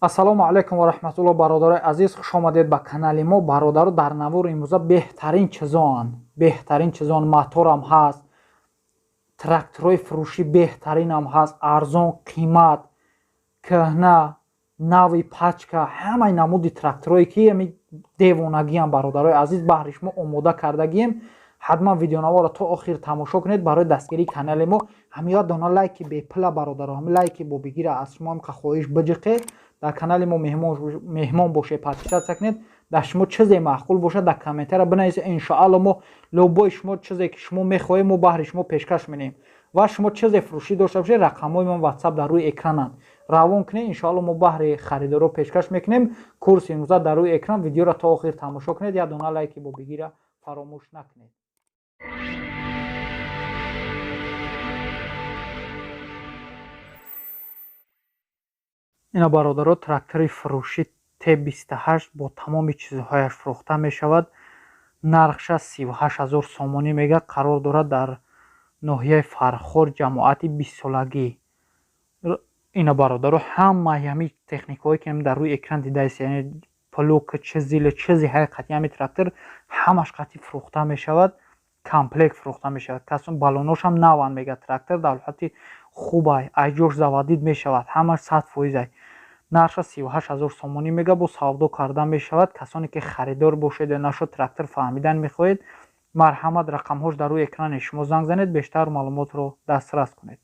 Ассалому алайкум ва раҳматуллоҳ, бародарои азиз, хуш омадед ба канали мо. Бародаро, дар навори имрӯза беҳтарин чизон, беҳтарин чизон, моторам ҳаст, тракторҳои фурӯшӣ беҳтаринам ҳаст, арзон, қимат, кӯҳна, нави пачка, ҳамаи намуди тракторҳое ки ами девонагиам, бародарои азиз, баҳри шумо омода кардагием. Ҳатман видеонаворро то охир тамошо кунед. Барои дастгирии канали мо ҳамия дона лайки бепула, бародаро, ҳами лайки бобигира аз шумо ҳам хоҳиш биҷиқед. Дар канали мо меҳмон бошед, подписаться кунед. Дар шумо чизе маъқул бошад, дар комментария бинависед. Иншоалло мо любой шумо чизе ки шумо мехоҳед, мо баҳри шумо пешкаш менем. Ва шумо чизе фурӯшӣ дошта бошед, рақамҳои мо ватсап дар рӯи экрананд, равон кунед. Иншоалло мо баҳри харидоро пешкаш мекунем. Курси имрӯза дар рӯи экран, видеоро то охир тамошо кунед, як дона лайки бобигира фаромӯш накунед. Ина бародаро, трактори фурӯшӣ Т28 бо тамоми чизҳояш фурӯхта мешавад. Нархша 38 000 сомонӣ мега. Қарор дорад дар ноҳияи Фархор, ҷамоати бистсолагӣ. Ина бародаро, ҳамаи ҳами техникаҳое ки дар рӯи экран дидаест, яъне плуг, чизили чизи ҳақиқати ҳами трактор ҳамаш қатъи фурӯхта мешавад, комплект фурӯхта мешавад. Касон баллоношам наванд мега. Трактор дар ҳолати хубай, айҷош заводить мешавад, ҳамаш 100%-ай. Нархша 38 000 сомонӣ мега, бо савдо карда мешавад. Касоне ки харидор бошед ё нашуд трактор фаҳмидан мехоҳед, марҳамат, рақамҳош дар рӯи экрани шумо, занг занед, бештар маълумотро дастрас кунед.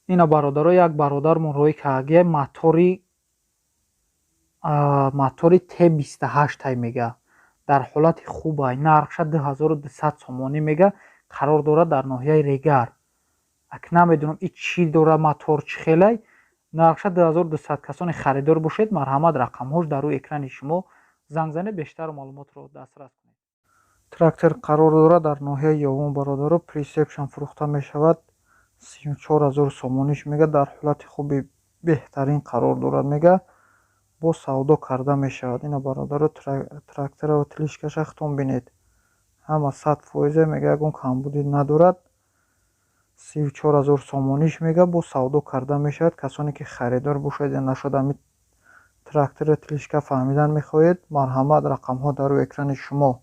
Ина бародаро, як бародармон роҳи кагия мотори Т28 мега, дар ҳолати хубай, нархша 2200 сомонӣ мега. Қарор дорад дар ноҳияи Регар. Ак намедонам и чӣ дора мотор, чӣ хелай, нархша 2200. Касоне харидор бошед, марҳамат, рақамҳош дар рӯи экрани шумо, занг занед, бештар маълумотро дастрас кунед. Трактор қарор дорад дар ноҳияи Ёвон, бародаро, прицепшам фурӯхта мешавад. 34 000 сомониш мега, дар ҳолати хуби беҳтарин қарор дорад мега, бо савдо карда мешавад. Ина бародаро, трактора тележкаша худтон бинед, ҳама 100% мега, ягон камбудӣ надорад. 34 000 сомониш мега, бо савдо карда мешавад. Касоне ки харидор бошед ё нашуд ҳами трактора тележка фаҳмидан мехоҳед, марҳамат, рақамҳо дар рӯи экрани шумо,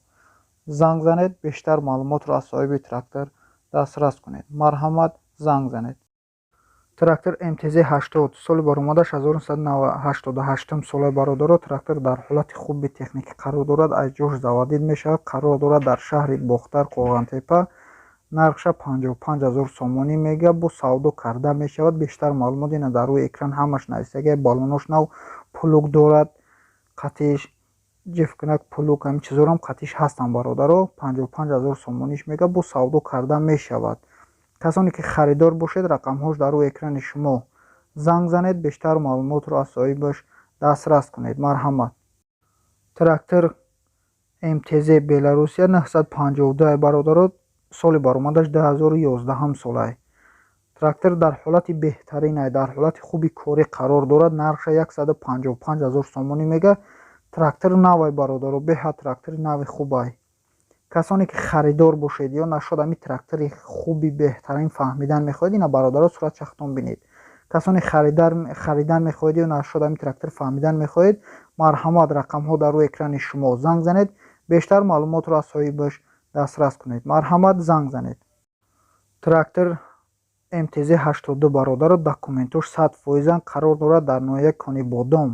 занг занед, бештар маълумотро аз соҳиби трактор дастрас кунед. Марҳамат, занг занед. Трактор МТЗ 80, соли баромадаш 1988 сола. Бародаро, трактор дар ҳолати хуби техникӣ қарор дорад, аз ҷош заводить мешавад. Қарор дорад дар шаҳри Бохтар, Қоғантепа. Нархша 55 000 сомонӣ мега, бо савдо карда мешавад. Бештар маълумот ина дар рӯи экран ҳамаш нависагия. Баллонош нав, плуг дорад, қатиш ҷифкунак, плуг, ҳамин чизорам қатиш ҳастанд. Бародаро, 55 000 сомониш мега, бо савдо карда мешавад. Касоне ки харидор бошед, рақамҳош дар рӯи экрани шумо, занг занед, бештар маълумотро аз соҳибаш дастрас кунед. Марҳамат. Трактор МТЗ Беларусия 952, бародаро, соли баромадаш 2011 солай. Трактор дар ҳолати беҳтаринай, дар ҳолати хуби корӣ қарор дорад. Нархша 155 000 сомонӣ мега. Трактор навай, бародаро, беҳад трактори нави хубай. Касоне ки харидор бошед ё нашуд ҳами трактори хуби беҳтарин фаҳмидан мехоҳед, ина бародаро, суратша худтон бинед. Касоне харидан мехоҳед ё нашуд ҳами трактор фаҳмидан мехоҳед, марҳамат, рақамҳо дар рӯи экрани шумо, занг занед, бештар маълумотро аз соҳибаш дастрас кунед. Марҳамат, занг занед. Трактор МТЗ 82, бародаро, документош 100%-анд. Қарор дорад дар ноҳияи Конибодом.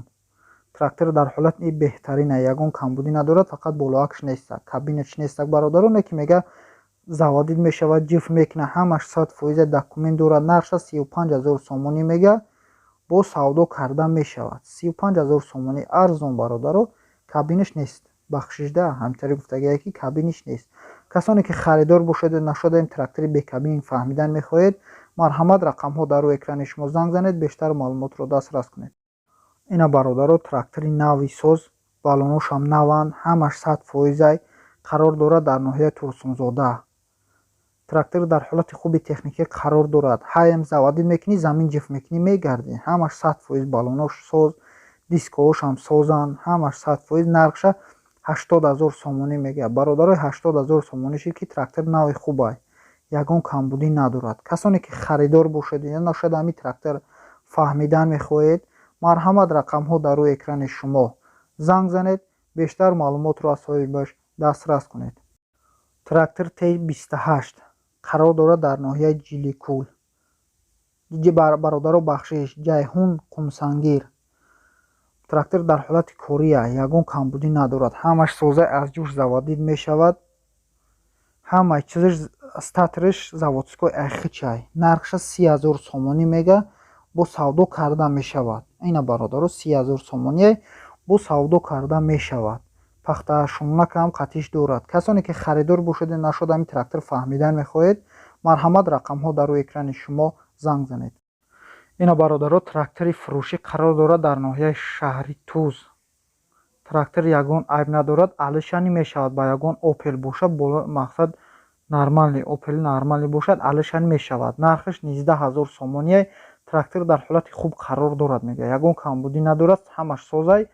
Трактор дар ҳолати беҳтарина, ягон камбудӣ надорад, фақат болоакш неста, кабинач нестак, бародаро, не ки мега заводить мешавад, ҷиф мекунад, ҳамаш 100%, документ дорад. Нархша 35 000 сомонӣ мега, бо савдо карда мешавад. 35 000 сомонӣ, арзон, бародаро. Кабинаш нест, бахшишда, ҳамтари гуфтагие ки кабиниш нест. Касоне ки харидор бошед ё нашудаем трактори бекабин фаҳмидан мехоҳед, марҳамат, рақамҳо дар рӯи экрани шумо, занг занед, бештар маълумотро дастрас кунед. Ина бародаро, трактори нави соз, баллоношам наванд, ҳамаш 100%-ай. Қарор дорад дар ноҳияи Турсунзода. Трактор дар ҳолати хуби техникӣ қарор дорад. Ҳаям заводить мекунӣ, замин ҷиф мекунӣ, мегардӣ, ҳамаш 100%, баллонош соз, дискоҳошам созанд, ҳамаш 100%. Нархша 80 000 сомонӣ мега, бародарои. 80 000 сомонӣ шид ки трактор нави хубай, ягон камбудӣ надорад. Касоне ки харидор бошед ё нашуд ҳами трактор фаҳмидан мехоҳед, Марҳамат, рақамҳо дар рӯи экрани шумо, занг занед, бештар маълумотро аз соҳибаш дастрас кунед. Трактор Т28 қарор дорад дар ноҳияи Ҷиликул, бародаро, бахшиш, Ҷайҳун, Қумсангир. Трактор дар ҳолати кория, ягон камбудӣ надорад, ҳамаш соза, аз ҷӯш заводить мешавад, ҳамаи чизаш, статорш заводской, айхичай. Нархша 30 000 сомонӣ мега, бо савдо карда мешавад. Ина, бародаро, 30 000 сомоние, бо савдо карда мешавад. Пахташунакам қатиш дорад. Касоне ки харидор бошеду нашуд ҳамин трактор фаҳмидан мехоҳед, марҳамат, рақамҳо дар рӯи экрани шумо, занг занед. Ина, бародаро, трактори фурӯшӣ қарор дорад дар ноҳияи шаҳри Туз. Трактор ягон айб надорад, алишани мешавад, ба ягон Опел бошад, мақсад, нормальный Опел, нормальный бошад, алишани мешавад. Нархаш 19 000 сомоние. Трактор дар ҳолати хуб қарор дорад, мега, ягон камбудӣ надорад, ҳамаш созай.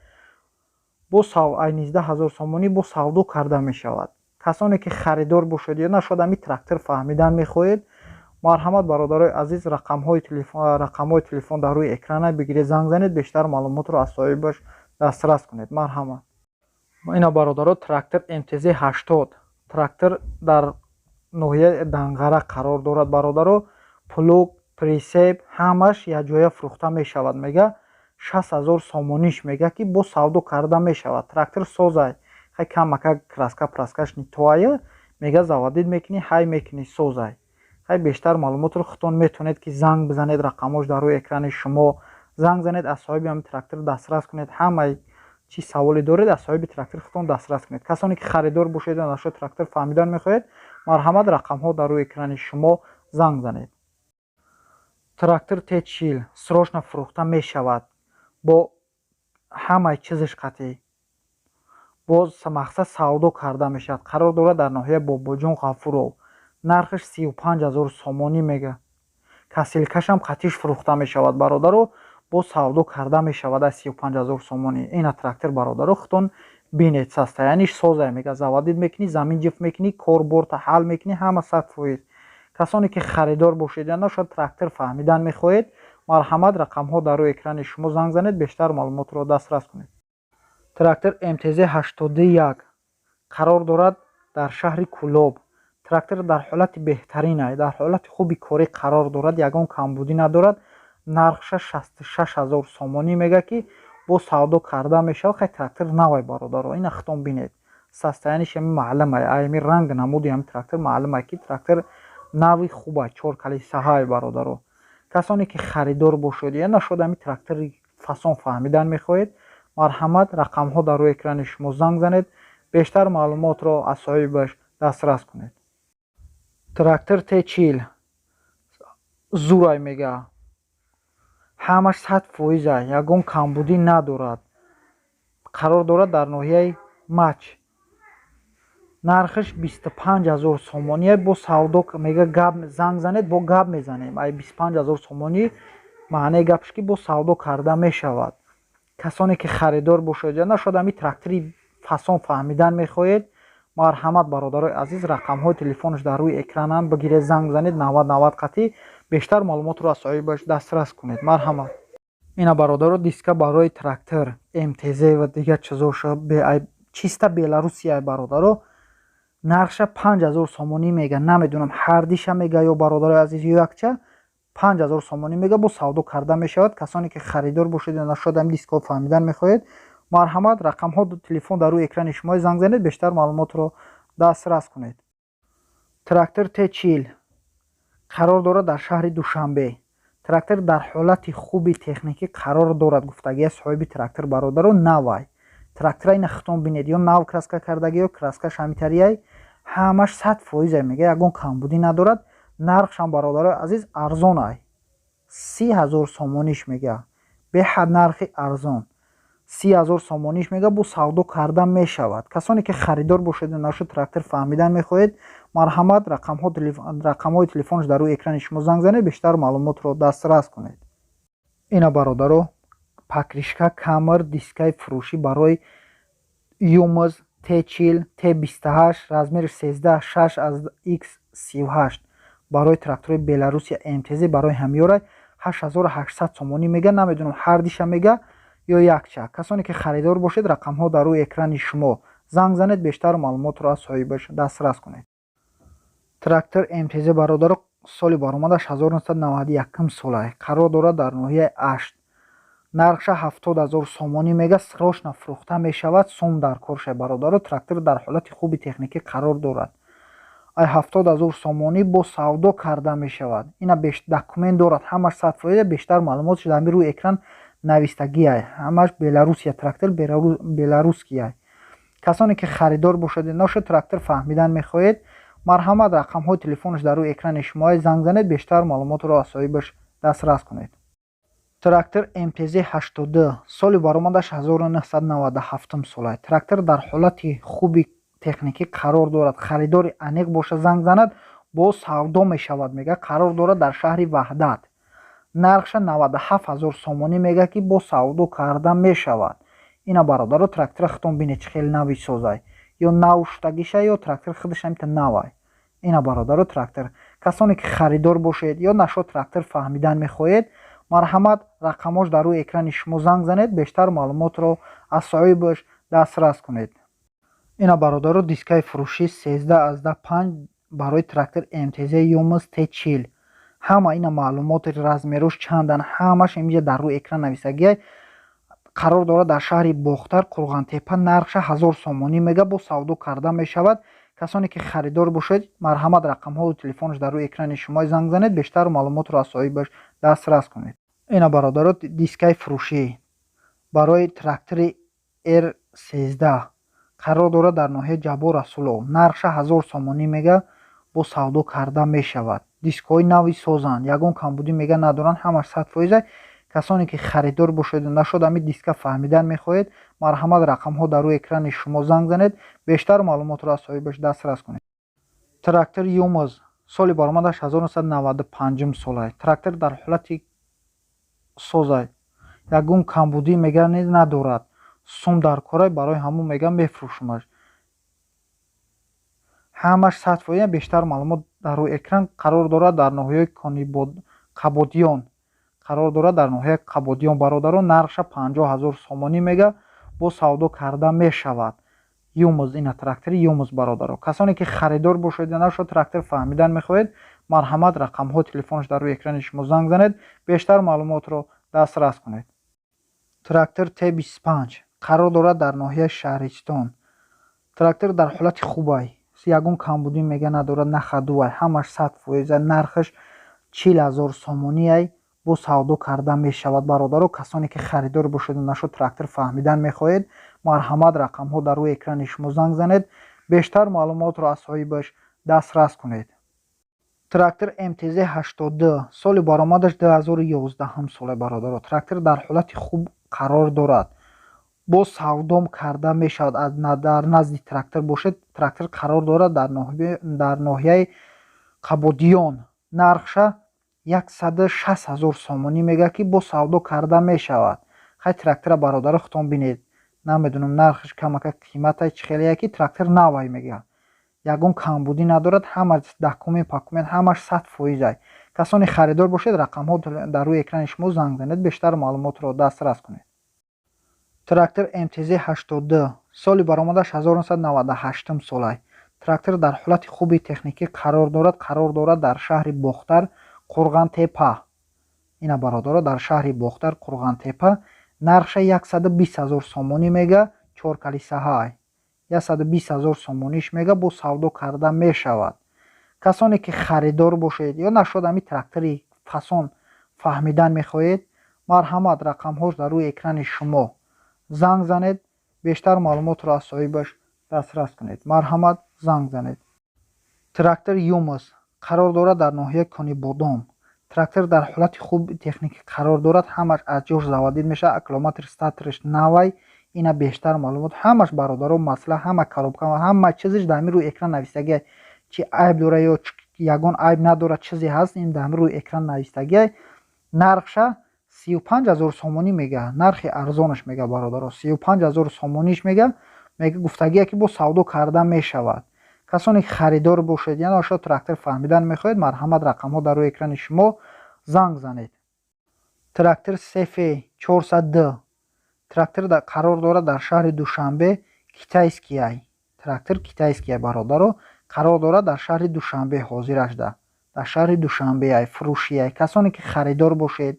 Бо ай 19 000 сомонӣ бо савдо карда мешавад. Касоне ки харидор бошед ё нашуд ҳамин трактор фаҳмидан мехоҳед, марҳамат, бародарои азиз, рақамҳои телефон дар рӯи экрана, бигиред, занг занед, бештар маълумотро аз соҳибаш дастрас кунед. Марҳамат. Ина, бародаро, трактор МТЗ 80. Трактор дар ноҳияи Данғара қарор дорад, бародаро. Плуг, прицеп, ҳамаш якҷоя фурӯхта мешавад, мега. 60 000 сомониш мега, ки бо савдо карда мешавад. Трактор созай, хай, камака краска праскаш нитоая, мега, заводить мекунӣ, ҳай мекунӣ, созай. Хай, бештар маълумотро худтон метавонед ки занг бизанед, рақамҳош дар рӯи экрани шумо, занг занед, аз соҳиби ҳамин трактор дастрас кунед. Ҳамаи чӣ саволе доред, аз соҳиби трактор худтон дастрас кунед. Касоне ки харидор бошед ва нашуд трактор фаҳмидан мехоҳед, марҳамат, рақамҳо дар рӯи экрани шумо, занг занед. Трактор Т40 срочно фурӯхта мешавад, бо ҳамаи чизаш қатъӣ, боз, мақсад, савдо карда мешавад. Қарор дорад дар ноҳияи Бобоҷон Ғафуров. Нархаш 35 000 сомонӣ мега. Косилкашам қатиш фурӯхта мешавад, бародаро, боз савдо карда мешавад аз 35 000 сомонӣ. Ина трактор, бародаро, худтон бинед, состояниш созай, мега, заводить мекунӣ, замин ҷифт мекунӣ, кор борта ҳал мекунӣ, ҳама 100%. Касоне ки харидор бошед ё нашояд трактор фаҳмидан мехоҳед, марҳамат, рақамҳо дар рӯи экрани шумо, занг занед, бештар маълумотро дастрас кунед. Трактор МТЗ 81 қарор дорад дар шаҳри Кӯлоб. Трактор дар ҳолати беҳтарин, дар ҳолати хуби корӣ қарор дорад, ягон камбудӣ надорад. Нархша 66 000 сомонӣ мега, ки бо савдо карда мешавад. Хай, трактор навай, бародаро, ина худтон бинед, состояниш ами маълумай, ами ранг намуди ами трактор маълумай, ки трактор нави хубай, чоркалисаҳай. Бародаро, касоне ки харидор бошед ё нашуд ами трактори фасон фаҳмидан мехоҳед, марҳамат, рақамҳо дар рӯи экрани шумо, занг занед, бештар маълумотро аз соҳибаш дастрас кунед. Трактор Т40 зурай, мега, ҳамаш 100%-а, ягон камбудӣ надорад. Қарор дорад дар ноҳияи Мач. Нархаш 25 000 сомоние, бо савдо мега. Гап, занг занед, бо гап мезанем. Ай 25 000 сомонӣ маънеи гапш, ки бо савдо карда мешавад. Касоне ки харидор бошед ё нашуд ҳами трактори фасон фаҳмидан мехоҳед, марҳамат, бародарои азиз, рақамҳои телефонаш дар рӯи экрананд, бигиред, занг занед, 90 90 қатъӣ, бештар маълумотро аз соҳибаш дастрас кунед. Марҳамат. Ина, бародаро, диска барои трактор МТЗ ва дигар чизоша, чиста Беларусия, бародаро. Нархша 5000 сомонӣ мега. Намедонам, ҳардиша мега ё, бародарои азиз, ё якча. 5000 сомонӣ мега, бо савдо карда мешавад. Касоне ки харидор бошед ё нашуд ҳами дискҳо фаҳмидан мехоҳед, марҳамат, рақамҳо телефон дар рӯи экрани шумо, занг занед, бештар маълумотро дастрас кунед. Трактор Т40 қарор дорад дар шаҳри Душанбе. Трактор дар ҳолати хуби техникӣ қарор дорад, гуфтагия соҳиби трактор. Бародаро, навай трактора, ина худтон бинед, ё нав краска кардагӣ, ё краскаш ҳамитарияй, ҳамаш 100%-а, мега, ягон камбудӣ надорад. Нархшам, бародарои азиз, арзонай, 30 000 сомониш мега, беҳад нархи арзон, 30 000 сомониш мега, бо савдо карда мешавад. Касоне ки харидор бошед, нашуд трактор фаҳмидан мехоҳед, марҳамат, рақамҳои телефонаш дар рӯи экрани шумо, занг занед, бештар маълумотро дастрас кунед. Ина, бародаро, покрышка, камер, дискаи фурӯшӣ барои ЮМЗ Т40, Т28, размери 13 6 аз Х38, барои трактори Беларусия МТЗ, барои ҳамёра 8800 сомонӣ мега. Намедонам, ҳардиша мега ё якча. Касоне ки харидор бошед, рақамҳо дар рӯи экрани шумо, занг занед, бештар маълумотро аз соҳибаш дастрас кунед. Трактор МТЗ, бародаро, соли баромадаш 1991 сола, қарор дорад дар ноҳияи Ашт. Нархша 70 000 сомонӣ мега, срочно фурӯхта мешавад. Сум дар кор шай, бародаро. Трактор дар ҳолати хуби техникӣ қарор дорад. Ай 70 000 сомонӣ бо савдо карда мешавад. Ина документ дорад, ҳамаш 100%. Бештар маълумотш дар рӯи экран навистагиай. Ҳамаш Беларусия, трактор беларусскийай. Касоне ки харидор бошед, нашуд трактор фаҳмидан мехоҳед, марҳамат, рақамҳои телефонаш дар рӯи экрани шумо, занг занед, бештар маълумотро аз соҳибаш дастрас кунед. Трактор МТЗ 82, соли баромадаш 1997 сола. Трактор дар ҳолати хуби техникӣ қарор дорад. Харидори аниқ боша, занг занад, бо савдо мешавад мега. Қарор дорад дар шаҳри Ваҳдат. Нархша 97 ҳазор сомонӣ мега, ки бо савдо карда мешавад. Ина, бародаро, трактора худтон бинед, чӣ хеле нави созай, ё нав шудагиша, ё трактор худаш ҳамита навай. Ина, бародаро, трактор. Касоне ки харидор бошед ё нашод трактор фаҳмидан мехоҳед, марҳамат, рақамҳош дар рӯи экрани шумо, занг занед, бештар маълумотро аз соҳибаш дастрас кунед. Ина, бародаро, дискаи фурӯшӣ 13,5 барои трактор МТЗ ЮМЗ Т40. Ҳама ина маълумоти размерош чандан, ҳамаш инҷа дар рӯи экран нависагиай. Қарор дорад дар шаҳри Бохтар, Қурғантепа. Нархша 1000 сомонӣ мега, бо савдо карда мешавад. Касоне ки харидор бошед, марҳамат, рақамҳоу телефонаш дар рӯи экрани шумо, занг занед, бештар маълумотро аз соҳибаш дастрас кунед. Ина, бародаро, дискаи фурӯшӣ барои трактори Р13, қарор дорад дар ноҳияи Ҷаббор Расулов. Нархша 1000 сомонӣ мега, бо савдо карда мешавад. Дискҳои нави созанд, ягон камбудӣ мега надоранд, ҳамаш 100%. Касоне ки харидор бошеду нашуд ҳамин диска фаҳмидан мехоҳед, марҳамат, рақамҳо дар рӯи экрани шумо, занг занед, бештар маълумотро аз соҳибаш дастрас кунед. Трактор ЮМЗ, соли баромадаш 1995 сола. Трактор дар ҳолати созай, ягон камбудӣ мега надорад. Сум дар корай, барои ҳамун мега мефурӯшумаш. Ҳамаш 100%. Бештар маълумот дар рӯи экран. Қарор дорад дар ноҳияи Қабодиён, қарор дорад дар ноҳияи Қабодиён, бародарон. Нархша 50 000 сомонӣ мега, бо савдо карда мешавад. ЮМЗ, ина трактори ЮМЗ, бародаро. Касоне ки харидор бошед, нашуд трактор фаҳмидан мехоҳед, марҳамат, рақамҳои телефонаш дар рӯи экрани шумо, занг занед, бештар маълумотро дастрас кунед. Трактор Т25, қарор дорад дар ноҳияи Шаҳристон. Трактор дар ҳолати хубай, ягон камбудӣ мега надорад, на ходовай, ҳамаш 100%. Нархаш 40 000 сомониай, бо савдо карда мешавад. Бародаро, касоне ки харидор бошеду нашуд трактор фаҳмидан мехоҳед, марҳамат, рақамҳо дар рӯи экрани шумо, занг занед, бештар маълумотро аз соҳибаш дастрас кунед. Трактор МТЗ 82, соли баромадаш 2011 сола. Бародаро, трактор дар ҳолати хуб қарор дорад, боз савдом карда мешавад. Дар назди трактор бошед. Трактор қарор дорад дар ноҳияи Қабодиён. Нархша 160 000 сомонӣ мега, ки бо савдо карда мешавад. Хай, трактора, бародаро, худтон бинед. Намедонам, нархаш камака қиматай, чӣ хеле, ки трактор навай мега, ягон камбудӣ надорад, ҳама документ пакумент ҳамаш 100%ай. Касоне харидор бошед, рақамҳо дар рӯи экрани шумо, занг занед, бештар маълумотро дастрас кунед. Трактор МТЗ 82, соли баромадаш 1998 солай. Трактор дар ҳолати хуби техникӣ қарор дорад. Қарор дорад дар шаҳри Бохтар, Қурғантепа. Ина, бародаро, дар шаҳри Бохтар, Қурғантепа. Нархша 120 ҳазор сомонӣ мега, чоркалисаҳай, 120 ҳазор сомониш мега, бо савдо карда мешавад. Касоне ки харидор бошед ё нашуд ҳамин трактори фасон фаҳмидан мехоҳед, марҳамат, рақамҳош дар рӯи экрани шумо, занг занед, бештар маълумотро аз соҳибаш дастрас кунед. Марҳамат, занг занед. Трактор ЮМЗ, қарор дорад дар ноҳияи Конибодом. Трактор дар ҳолати хуби техникӣ қарор дорад, ҳамаш аз ҷош заводить мешавад, аккумулятор, статорш навай. Ина бештар маълумот ҳамаш, бародаро, масъала ҳама коробка, ҳама чизиш дар ҳамин рӯи экран навистагиай. Чи айб дора ё ягон айб надорад, чизе ҳаст, ин дар ҳамин рӯи экран навистагиай. Нархша 35 000 сомонӣ мега, нархи арзонаш мега, бародаро, 35 000 сомониш мега. Мега, гуфтагие, ки бо савдо карда мешавад. Касоне ки харидор бошед, яъне шо трактор фаҳмидан мехоҳед, марҳамат, рақамҳо дар рӯи экрани шумо, занг занед. Трактор СФ 400Д. Трактор қарор дорад дар шаҳри Душанбе, китайский ай. Трактор китайский ай, бародаро, қарор дорад дар шаҳри Душанбе, ҳозирашда. Дар шаҳри Душанбе ай, фурӯшӣ ай. Касоне ки харидор бошед,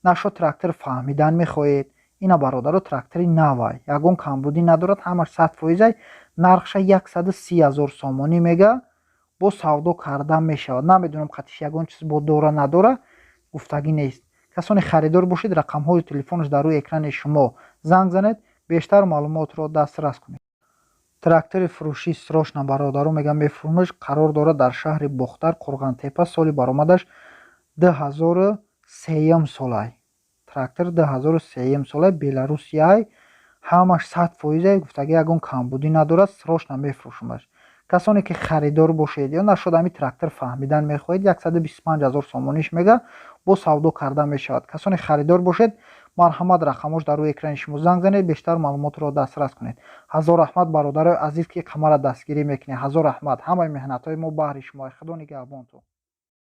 нашо трактор фаҳмидан мехоҳед, ина, бародаро, трактори навай. Ягон камбудӣ надорад, ҳамаш 100% ай. Нархша 130 000 сомонӣ мега, бо савдо карда мешавад. Намедонам, қатиш ягон чиз бо дора надора, гуфтагӣ нест. Касоне харидор бошед, рақамҳои телефонаш дар рӯи экрани шумо, занг занед, бештар маълумотро дастрас кунед. Трактори фурӯшӣ срочно, бародаро, мегӯям, мефурӯшмаш, қарор дорад дар шаҳри Бохтар, Қурғантепа, соли баромадаш 2003 солай. Трактор 2003 солай, Беларусияй, ҳамаш 100% ай, гуфтагӣ ягон камбудӣ надорад, срочно мефурӯшмаш. Касоне ки харидор бошед ё нашуд ҳами трактор фаҳмидан мехоҳед, 125 000 сомониш мега, бо савдо карда мешавад. Касоне харидор бошед, марҳамат, рақамҳош дар рӯи экрани шумо, занг занед, бештар маълумотро дастрас кунед. Ҳазор раҳмат, бародарои азиз, ки қамара дастгирӣ мекунед. Ҳазор раҳмат, ҳамаи меҳнатҳои мо баҳри шумо. Худо нигаҳбонтон.